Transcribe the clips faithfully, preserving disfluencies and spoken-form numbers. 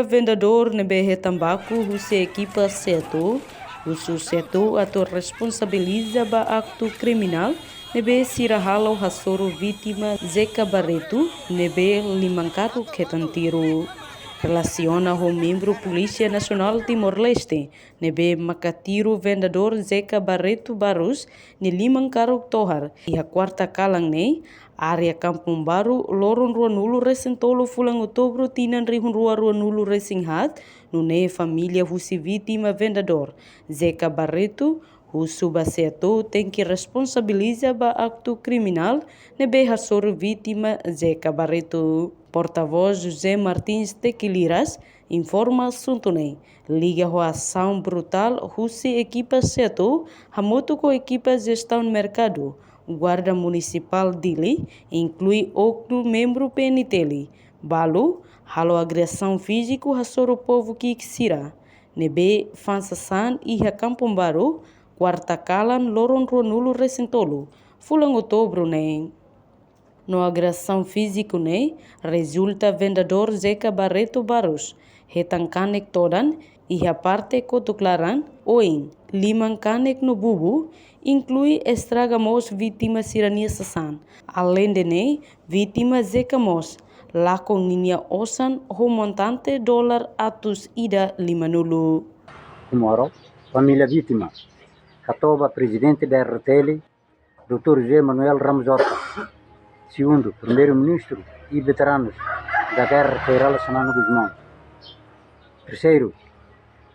Vendedór ne'ebé hetan baku husi ekipa SEATOU, husu SEATOU atu responsabiliza ba aktu kriminál ne'ebé sira halo hasoru vítima Zeca Barreto ne'ebé liman karuk hetan tiru. Relasiona ho membru Polísia Nasionál Timor-Leste ne'ebé maka tiru vendedór Zeca Barreto Barros nia liman karuk tohar iha kuarta kalan ne'e, área Kampung Baru, loron ruanulu-resin-tolu fulan Outubru tinan rihun rua ruanulu-resin-haat, nune'e família husi vítima vendedór Zeca Barreto husu ba SEATOU tenke responsabiliza ba aktu kriminál ne'ebé hasoru vítima Zeca Barreto. Portavós José Martins Tequiliras informa asuntu ne'e liga ho asaun brutál husi ekipa SEATOU hamutuk ho ekipa jestaun merkadu, Guarda Munisipál Dili, inklui oktu membru P N T L, balu halo agresaun fíziku hasoru povu ki'ik sira ne'ebé fa'an sasán iha Kampung Baru, kuarta kalan, loron ruanulu-resin-tolu fulan Outubru ne'e. No agresaun fíziku ne'e rezulta vendedór Zeca Barreto Barros hetan kanek todan iha parte kotuk laran, oin, liman, kanek no bubu, inklui estraga mós vítima sira-nia sasán. Aleinde ne'e, vítima Zeca mós lakon ninia osan ho montante dolar atus ida limanulu. Moro, família vítima, hato'o ba Prezidente da R T L, doutór José Manuel Ramos Horta, segundu, Primeiru-Ministru, i veteranus da guerra, Kay Rala Xanana Gusmão. Terseiru,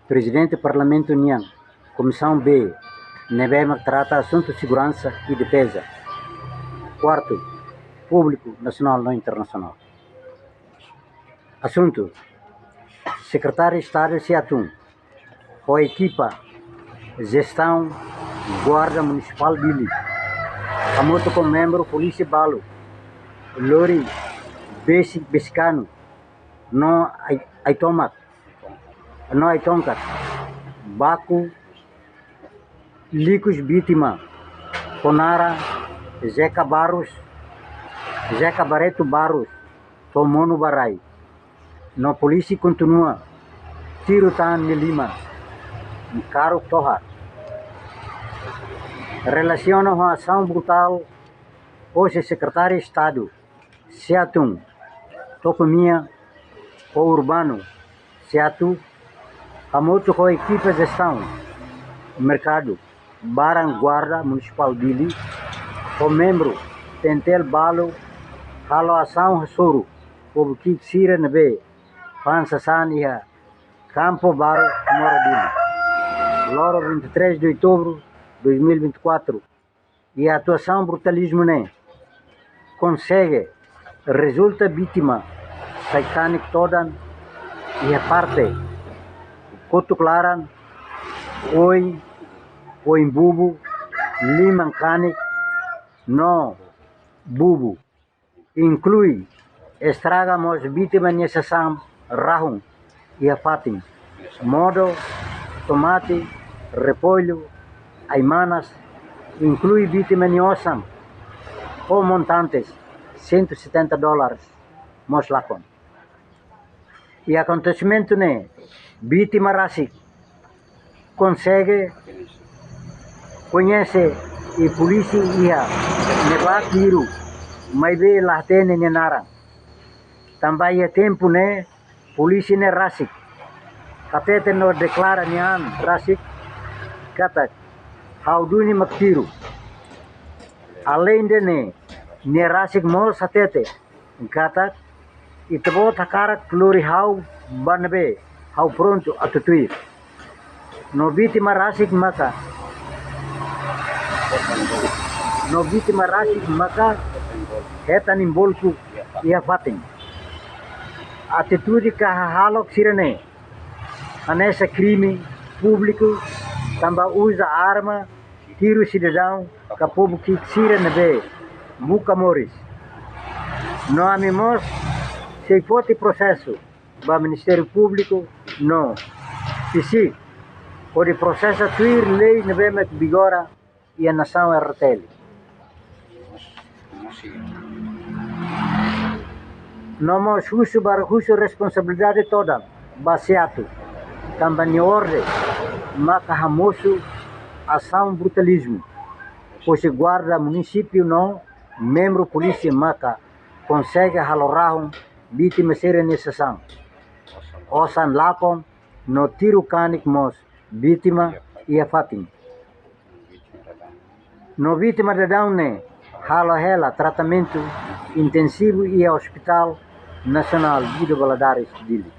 Prezidente Parlamentu nian, Komisaun B, ne'ebé mak trata asuntu seguransa i defeza. Kuartu, públiku nasionál no internasionál. Asuntu, Sekretáriu Estadu SEATOU, ho ekipa jestaun Guarda Munisipál Dili, hamutuk ho membru polísia balu, lori besik-besikanu, no ai-, ai-tomak, no ai-tongkat, baku likus vítima, ho naran Zeca Barros, Zeca Barreto Barros, to'o monu ba rai. No polísia kontinua tiru tan nia liman karuk tohar. Relasiona ho asaun brutál hosi Sekretáriu Estadu SEATOU, Topomia ho Urbanu SEATOU, hamutuk ho ekipa jestaun merkadu, barak Guarda Munisipál Dili, ho membru P N T L balu, halo asaun hasoru povu ki'ik sira ne'ebé fa'an sasán iha Kampung Baru, Moro, Dili, loron vinte e três de outubro dois mil e vinte e quatro. I atuasaun brutalizmu ne'e konsege rezulta vítima sai kanek todan iha parte kotuk laran, oin, oin bubu, liman kanek no bubu. Inklui estraga mós vítima nia sasán rahun iha fatin, modo tomate, repollu, ai-manas, inklui vítima nia osan ho montantes cento e setenta dólares mós lakon. I akontesimentu ne'e, vítima rasik konsege koñese i polísia iha ne'ebá tiru, maibé la hatene nia naran. Tanba iha tempu ne'e polísia ne'e rasik hatete no deklara nia an rasik katak ha'u duni mak tiru. Aleinde ne'e, nia rasik mós hatete katak ita-boot hakarak lori ha'u ba ne'ebé, ha'u prontu atu tuir. No vítima rasik maka, no vítima rasik maka hetan envolve iha fatin. Atitude ka hahalok sira-ne'e hanesan krime públiku, tanba uza arma tiru sidadaun ka povu ki'ik sira ne'ebé buka moris. No ami mós sei foti prosesu ba Ministériu Públiku no PCIC, hodi prosesa tuir lei ne'ebé mak vigora iha nasaun R T L. No mós husu ba, husu responsabilidade todan Baseadu tanba nia orden maka hamosu asaun brutalizmu, pois guarda munisípiu no membru polísia maka konsege halo rahun vítima sira-nia sasán, osan lakon no tiru kanek mós vítima iha fatin. No vítima daudaun ne'e halo hela tratamentu intensivu iha Hospital Nasionál Guido Valadares, Dili.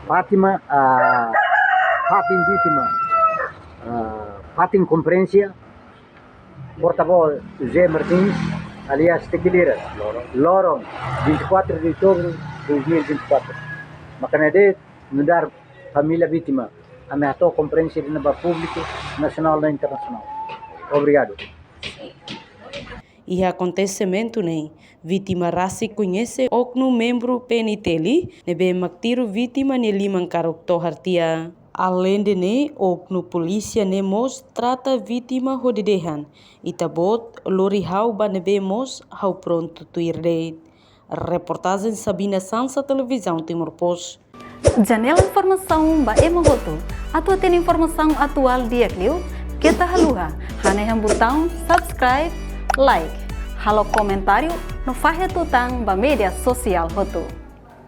Fátima, ah, fatin vítima, ah, fatin konferénsia, portavós José Martins, alias Tekilira, loron vinte e quatro de outubro de dois mil e vinte e quatro. Maka ne'e de'it nu'udar família vítima, ami hato'o konferénsia ida-ne'e ba públiku nasionál no internasionál. Obrigadu. Iha akontesimentu ne'e, vítima rasik koñese oknum membru P N T L ne'ebé mak tiru vítima nia liman karuk tohar tiha. Aleinde ne'e, oknum polísia ne'e mós trata vítima hodi dehan: Ita-boot lori ha'u ba ne'ebé mós ha'u prontu tuir de'it. Reportajen Sabina Sansa, Televizaun Timor Post. Janela informasaun ba ema hotu. Atu hatene informasaun atuál di'ak liu, keta haluha hanehan butaun subscribe, like, halo komentáriu no fahe tutan ba média sosiál hotu.